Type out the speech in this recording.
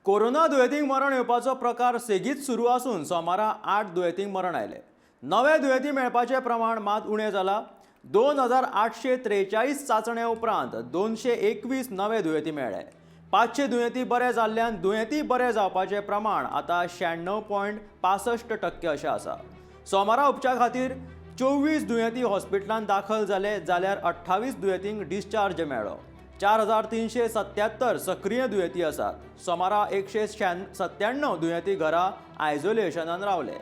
Corona दुयेंतींक मरण येवपाचो प्रकार सेगीत सुरू आसून सोमारा 8 दुयेंतींक मरण आयलें. नवे दुयेंती मेळपाचें प्रमाण मात उणें जालां. 2843 चांचण्या उपरांत 221 नवे दुयेंती मेळ्ळे. 500 दुयेंती बरे जाल्ल्यान दुयेंती बरे जावपाचें प्रमाण आतां 96.65% अशें आसा. सोमारा उपचार खातीर 24 दुयेंती हॉस्पिटलांत दाखल जाले, जाल्यार 28 दुयेंतींक डिस्चार्ज मेळ्ळो. 4377 सक्रीय दुयेंती आसात. सोमारा 197 दुयेंती घरा आयसोलेशनान रावले.